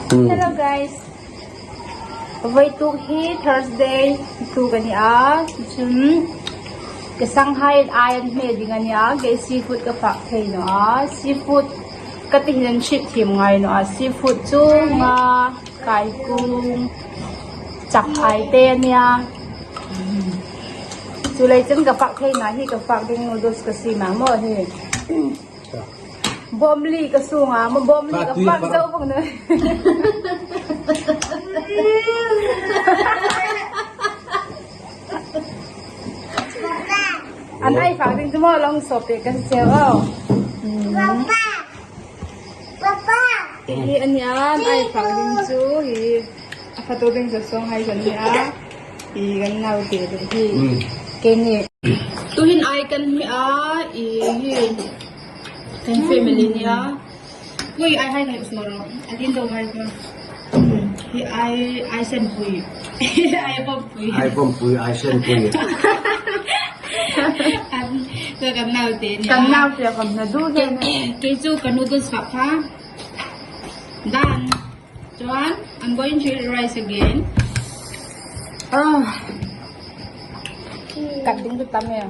Hello guys. Voi tuk hi Thursday tu kan i a. Cun ka Shanghai in ai an hme ding an i a. Kei seafood ka fak thei no a. Seafood ka ti hin an chimh thiam ngai no a. Seafood cu nga, kaikung, chak ai te an i a. Cu lei cun ka fak thei na hi ka fak ding noodles ka si ma maw hi. Bawmli ka sung ah maw bawmli ka fak zo bang na. An ai fak ding cu maw long sop pe kan cheu au. Hi an an ai fak ding cu hi a fatu ding cu song hai kan ni a. Hi kan nau te ding hi. Ke nih tuhin ai kan mi a i hi kan family ni a. Pui ai hai ngai usmoro. Alin do hai ko. Hi ai ai sen pui. Ai pom pui. Ai pom pui ai sen pui. An kan nau te ni. Kan nau te kan na du he. Kei chu ka noodles fa kha. Done. Chuan I'm going to eat rice again. Ah. Kat ding tu tam e.